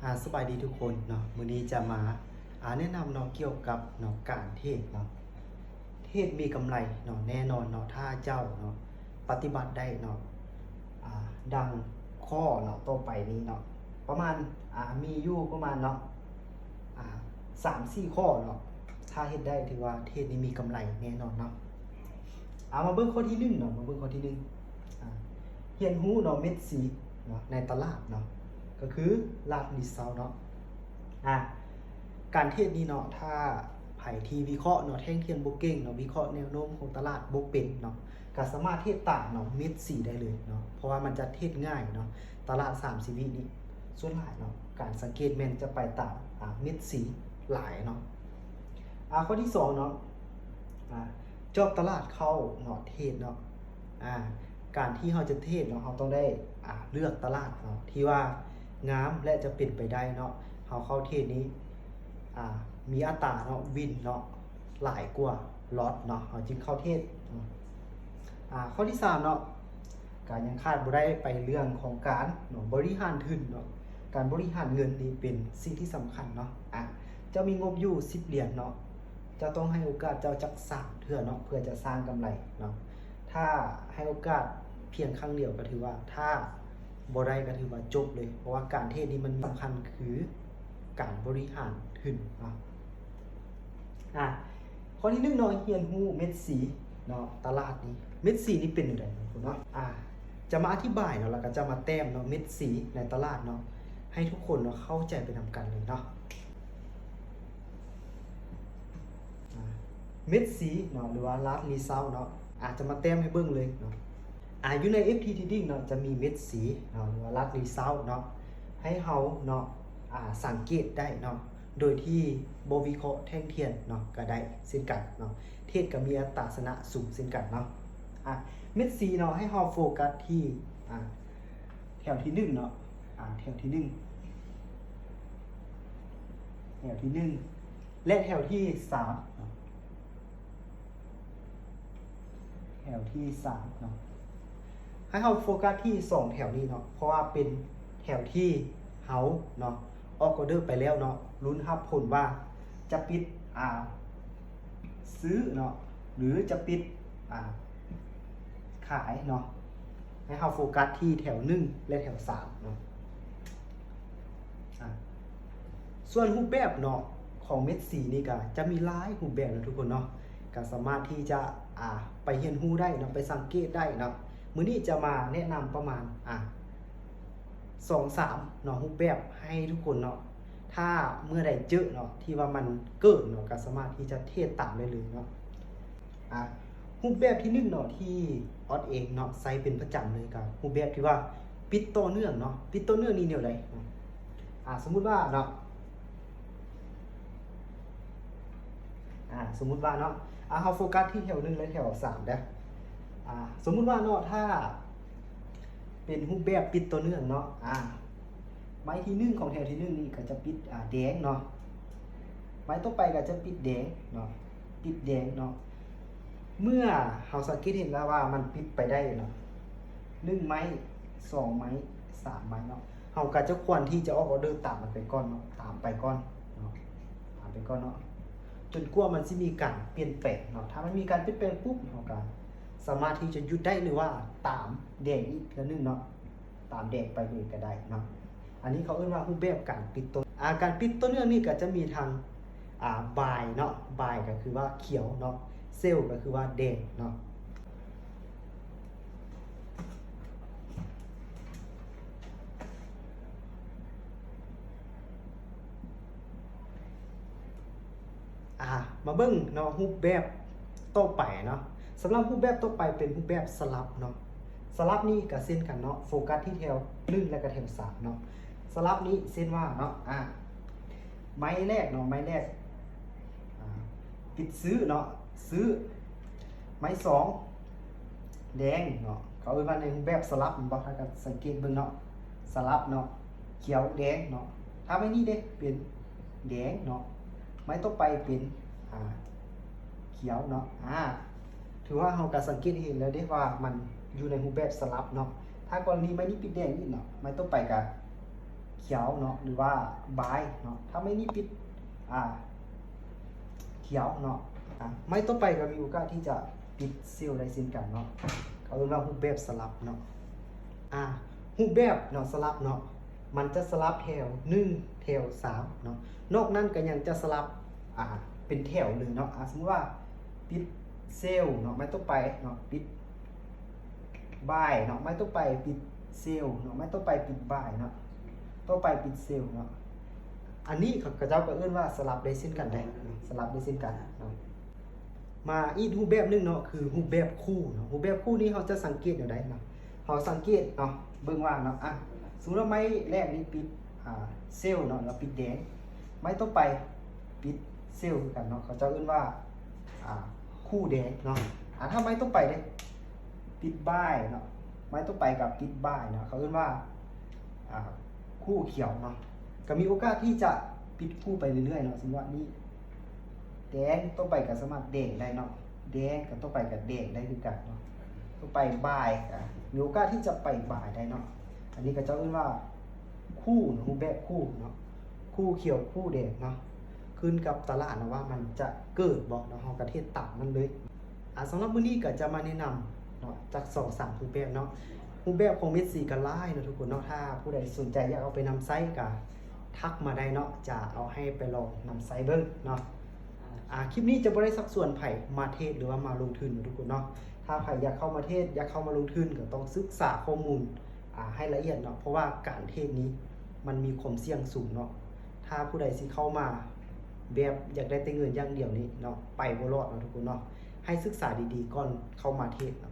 ອາ ສະບາຍດີທຸກຄົນເນາະ, ມື້ນີ້ຈະມາ ອາ ແນະນຳເນາະ ກ່ຽວກັບເນາະ ການເທຣດເນາະ. ເທຣດມີກຳໄລເນາະ ແນ່ນອນເນາະ ຖ້າເຈົ້າເນາະ ປະຕິບັດໄດ້ເນາະ ອາ ດັ່ງຂໍ້ເນາະ ຕໍ່ໄປນີ້ເນາະ ປະມານ ອາ ມີຢູ່ປະມານເນາະ ອາ ສາມສີ່ຂໍ້ເນາະ, ຖ້າເຮັດໄດ້ຖືວ່າເທຣດນີ້ມີກຳໄລແນ່ນອນເນາະ. ເອົາ ມາເບິ່ງຂໍ້ທີໜຶ່ງເນາະ, ມາເບິ່ງຂໍ້ທີໜຶ່ງ ອາ ຮຽນຮູ້ເນາະ ເມັດສີເນາະ ໃນຕະຫຼາດເນາະ ກໍຄືລາດຣີເຊົາເນາະ. ອາ ການເທຣດນີ້ເນາະ ຖ້າໃຜທີ່ວິເຄາະເນາະ ແທ່ງທຽນບໍ່ເກັ່ງເນາະ, ວິເຄາະແນວໂນ້ມຂອງຕະຫຼາດບໍ່ເປັນເນາະ, ກໍສາມາດເຮັດຕາມເນາະ ເມັດສີໄດ້ເລີຍເນາະ, ເພາະວ່າມັນຈະເທຣດງ່າຍເນາະ. ຕະຫຼາດສາມສິບວິນີ້ ສ່ວນຫຼາຍເນາະ ການສັງເກດແມ່ນຈະໄປຕາມ ອາ ເມັດສີຫຼາຍເນາະ. ອາ ຂໍ້ທີສອງເນາະ ອາ ຈອບຕະຫຼາດເຂົ້າເນາະ ເທຣດເນາະ. ອາ ການທີ່ເຮົາຈະເທຣດເນາະ ເຮົາຕ້ອງໄດ້ ອາ ເລືອກຕະຫຼາດເນາະ ທີ່ວ່າງາມ ແລະ ຈະເປັນໄປໄດ້ເນາະ ເຮົາເຂົ້າເທຣດນີ້ ອາ ມີອັດຕາເນາະ ວິນເນາະ ຫຼາຍກວ່າລອດເນາະ ເຮົາຈຶ່ງເຂົ້າເທຣດເນາະ. ອາ ຂໍ້ທີສາມເນາະ ກໍຍັງຂາດບໍ່ໄດ້ໄປເລື່ອງຂອງການເນາະ ບໍລິຫານທຶນເນາະ. ການບໍລິຫານເງິນນີ້ເປັນສິ່ງທີ່ສຳຄັນເນາະ. ອາ ເຈົ້າມີງົບຢູ່ສິບຫຼຽນເນາະ, ເຈົ້າຕ້ອງໃຫ້ໂອກາດເຈົ້າຈັກສາມເທື່ອເນາະ ເພື່ອຈະສ້າງກຳໄລເນາະ. ຖ້າໃຫ້ໂອກາດພຽງຄັ້ງດຽວກໍຖືວ່າ ຖ້າບໍ່ໄດ້ກໍຖືວ່າຈົບເລີຍ, ເພາະວ່າການເທຣດນີ້ມັນສຳຄັນຄືການບໍລິຫານທຶນເນາະ. ອາ ຂໍ້ທີໜຶ່ງເນາະ ຮຽນຮູ້ເມັດສີເນາະ ຕະຫຼາດນີ້ ເມັດສີນີ້ເປັນແນວໃດເນາະ ເນາະ. ອາ ຈະມາອະທິບາຍເນາະ ແລ້ວກໍຈະມາແຕ້ມເນາະ ເມັດສີໃນຕະຫຼາດເນາະ ໃຫ້ທຸກຄົນເນາະ ເຂົ້າໃຈໄປນຳກັນເລີຍເນາະ. ອາ ເມັດສີເນາະ ຫຼືວ່າລາດຣີເຊົາເນາະ ອາ ຈະມາແຕ້ມໃຫ້ເບິ່ງເລີຍເນາະ. ອາ ຢູ່ໃນ ເອັຟທີ ເທຣດດິ້ງເນາະ ຈະມີເມັດສີເນາະ ຫຼືວ່າລາດຣີເຊົາເນາະ ໃຫ້ເຮົາເນາະ ອາ ສັງເກດໄດ້ເນາະ ໂດຍທີ່ບໍ່ວິເຄາະແທ່ງທຽນເນາະ ກໍໄດ້ເຊັ່ນກັນເນາະ. ເທຣດກໍມີອັດຕາຊະນະສູງເຊັ່ນກັນເນາະ. ອາ ເມັດສີເນາະ ໃຫ້ເຮົາໂຟກັສທີ່ ອາ ແຖວທີໜຶ່ງເນາະ ອາ ແຖວທີໜຶ່ງ ແຖວທີໜຶ່ງ ແລະ ແຖວທີສາມເນາະ ແຖວທີສາມເນາະ. ໃຫ້ເຮົາໂຟກັສທີ່ສອງແຖວນີ້ເນາະ ເພາະວ່າເປັນແຖວທີ່ເຮົາເນາະ ອອກອອເດີໄປແລ້ວເນາະ ລຸ້ນຮັບຜົນວ່າຈະປິດ ອາ ຊື້ເນາະ ຫຼື ຈະປິດ ອາ ຂາຍເນາະ. ໃຫ້ເຮົາໂຟກັສທີ່ແຖວໜຶ່ງ ແລະ ແຖວສາມເນາະ. ອາ ສ່ວນຮູບແບບເນາະ ຂອງເມັດສີນີ້ກໍຈະມີຫຼາຍຮູບແບບເນາະທຸກຄົນເນາະ, ກໍສາມາດທີ່ຈະ ອາ ໄປຮຽນຮູ້ໄດ້ເນາະ ໄປສັງເກດໄດ້ເນາະ. ມື້ນີ້ຈະມາແນະນຳປະມານ ອາ ສອງສາມເນາະ ຮູບແບບໃຫ້ທຸກຄົນເນາະ. ຖ້າເມື່ອໃດເຈີເນາະ ທີ່ວ່າມັນເກີນເນາະ ກໍສາມາດທີ່ຈະເທຣດຕາມໄດ້ເລີຍເນາະ. ອາ ຮູບແບບທີໜຶ່ງເນາະ ທີ່ອອດເອງເນາະ ໃຊ້ເປັນປະຈຳເລີຍ ກໍຮູບແບບທີ່ວ່າປິດຕໍ່ເນື່ອງເນາະ. ປິດຕໍ່ເນື່ອງນີ້ແນວໃດເນາະ? ອາ ສົມມຸດວ່າເນາະ ອາ ສົມມຸດວ່າເນາະ ອາ ເຮົາໂຟກັສທີ່ແຖວໜຶ່ງ ແລະ ແຖວສາມເດີ. ອາ ສົມມຸດວ່າເນາະ ຖ້າເປັນຮູບແບບປິດຕໍ່ເນື່ອງເນາະ ອາ ໄມ້ທີໜຶ່ງຂອງແຖວທີໜຶ່ງນີ້ກໍຈະປິດ ອາ ແດງເນາະ, ໄມ້ຕໍ່ໄປກໍຈະປິດແດງເນາະ ປິດແດງເນາະ. ເມື່ອເຮົາສັງເກດເຫັນແລ້ວວ່າມັນປິດໄປໄດ້ເນາະ ໜຶ່ງໄມ້ ສອງໄມ້ ສາມໄມ້ເນາະ, ເຮົາກໍຈະຄວນທີ່ຈະອອກອອເດີຕາມມັນໄປກ່ອນເນາະ ຕາມໄປກ່ອນເນາະ ຕາມໄປກ່ອນເນາະ ຈົນກວ່າມັນຊິມີການປ່ຽນແປງເນາະ. ຖ້າມັນມີການປ່ຽນແປງປຸບ ເຮົາກໍສາມາດທີ່ຈະຢຸດໄດ້ ຫຼືວ່າຕາມແດງອີກເທື່ອໜຶ່ງເນາະ ຕາມແດງໄປເລີຍກໍໄດ້ເນາະ. ອັນນີ້ເຂົາເອີ້ນວ່າຮູບແບບການປິດຕໍ່ ອາ ການປິດຕໍ່ເນື່ອງນີ້ກໍຈະມີທັງ ອາ ບາຍເນາະ ບາຍກໍຄືວ່າຂຽວເນາະ ເຊວກໍຄືວ່າແດງເນາະ. ອາ ມາເບິ່ງເນາະ ຮູບແບບຕໍ່ໄປເນາະ. ສຳລັບຮູບແບບຕໍ່ໄປເປັນຮູບແບບສະຫຼັບເນາະ. ສະຫຼັບນີ້ກໍເຊັ່ນກັນເນາະ ໂຟກັສທີ່ແຖວໜຶ່ງ ແລະ ກໍແຖວສາມເນາະ. ສະຫຼັບນີ້ເຊັ່ນວ່າເນາະ ອາ ໄມ້ແລກເນາະ ໄມ້ແລກ ອາ ປິດຊື້ເນາະ ຊື້. ໄມ້ສອງ ແດງເນາະ ເຂົາເອີ້ນວ່າໃນຮູບແບບສະຫຼັບແມ່ນບໍ່? ຖ້າກໍສັງເກດເບິ່ງເນາະ ສະຫຼັບເນາະ ຂຽວແດງເນາະ. ຖ້າໄມ້ນີ້ເດ້ ເປັນແດງເນາະ ໄມ້ຕໍ່ໄປເປັນ ອາ ຂຽວເນາະ. ອາ ຖືວ່າເຮົາກໍສັງເກດເຫັນແລ້ວເດ້ວ່າມັນຢູ່ໃນຮູບແບບສະຫຼັບເນາະ. ຖ້າກໍລະນີໄມ້ນີ້ປິດແດງອີກເນາະ ໄມ້ຕໍ່ໄປກໍ ຂຽວເນາະ ຫຼືວ່າບາຍເນາະ. ຖ້າໄມ້ນີ້ປິດ ອ່າ ຂຽວເນາະ ອ່າ ໄມ້ຕໍ່ໄປກໍມີໂອກາດທີ່ຈະປິດເຊວໄດ້ເຊັ່ນກັນເນາະ. ເຂົາເອີ້ນວ່າຮູບແບບສະຫຼັບເນາະ. ອ່າ ຮູບແບບເນາະ ສະຫຼັບເນາະ ມັນຈະສະຫຼັບແຖວໜຶ່ງ ແຖວສາມເນາະ. ນອກນັ້ນກໍຍັງຈະສະຫຼັບ ອ່າ ເປັນແຖວເລີຍເນາະ. ອ່າ ສົມມຸດວ່າປິດເຊວເນາະ ໄມ້ຕໍ່ໄປເນາະ ປິດ ບາຍເນາະ ໄມ້ຕໍ່ໄປປິດເຊວເນາະ ໄມ້ຕໍ່ໄປປິດບາຍເນາະ ຕໍ່ໄປປິດເຊວເນາະ. ອັນນີ້ເຂົາເຈົ້າກໍເອີ້ນວ່າສະຫຼັບໄດ້ເຊັ່ນກັນເດ້ ສະຫຼັບໄດ້ເຊັ່ນກັນເນາະ. ມາອີກຮູບແບບໜຶ່ງເນາະ ຄືຮູບແບບຄູ່ເນາະ. ຮູບແບບຄູ່ນີ້ເຮົາຈະສັງເກດແນວໃດເນາະ? ເຮົາສັງເກດເນາະ ເບິ່ງວ່າເນາະ ອ່ະ ສົມມຸດວ່າໄມ້ແລກນີ້ປິດ ອ່າ ເຊວເນາະ ແລ້ວປິດແດງ ໄມ້ຕໍ່ໄປປິດເຊວຄືກັນເນາະ ເຂົາເຈົ້າເອີ້ນວ່າ ອ່າ ຄູ່ແດງເນາະ. ອ່າ ຖ້າໄມ້ຕໍ່ໄປເດ້ ປິດບາຍເນາະ ໄມ້ຕໍ່ໄປກໍປິດບາຍເນາະ ເຂົາເອີ້ນວ່າ ອ່າ ຄູ່ຂຽວເນາະ. ກໍມີໂອກາດທີ່ຈະປິດຄູ່ໄປເລື້ອຍໆເນາະ. ສົມມຸດວ່ານີ້ແດງ ຕໍ່ໄປກໍສາມາດແດງໄດ້ເນາະ ແດງ ກໍຕໍ່ໄປກໍແດງໄດ້ຄືກັນເນາະ ຕໍ່ໄປບາຍ ກໍມີໂອກາດທີ່ຈະໄປບາຍໄດ້ເນາະ. ອັນນີ້ເຂົາເຈົ້າເອີ້ນວ່າຄູ່ເນາະ ຮູບແບບຄູ່ເນາະ ຄູ່ຂຽວຄູ່ແດງເນາະ. ຂຶ້ນກັບຕະຫຼາດເນາະວ່າມັນຈະເກີດບໍ່ເນາະ ເຮົາກໍເຮັດຕາມນັ້ນເລີຍ. ອ່າ ສຳລັບມື້ນີ້ກໍຈະມາແນະນຳເນາະ ຈັກສອງສາມຮູບແບບເນາະ. ຮູບແບບຂອງເມັດສີກໍຫຼາຍເນາະທຸກຄົນເນາະ. ຖ້າຜູ້ໃດສົນໃຈຢາກເອົາໄປນຳໃຊ້ກໍທັກມາໄດ້ເນາະ ຈະເອົາໃຫ້ໄປລອງນຳໃຊ້ເບິ່ງເນາະ. ອ່າ ຄລິບນີ້ຈະບໍ່ໄດ້ຊັກຊວນໃຜມາເທຣດ ຫຼືວ່າມາລົງທຶນເນາະທຸກຄົນເນາະ. ຖ້າໃຜຢາກເຂົ້າມາເທຣດ ຢາກເຂົ້າມາລົງທຶນ ກໍຕ້ອງສຶກສາຂໍ້ມູນ ອ່າ ໃຫ້ລະອຽດເນາະ ເພາະວ່າການເທຣດນີ້ມັນມີຄວາມສ່ຽງສູງເນາະ. ຖ້າຜູ້ໃດຊິເຂົ້າມາແບບຢາກໄດ້ແຕ່ເງິນຢ່າງດຽວນີ້ເນາະ ໄປບໍ່ລອດເນາະທຸກຄົນເນາະ. ໃຫ້ສຶກສາດີໆກ່ອນເຂົ້າມາເທຣດເນາະ.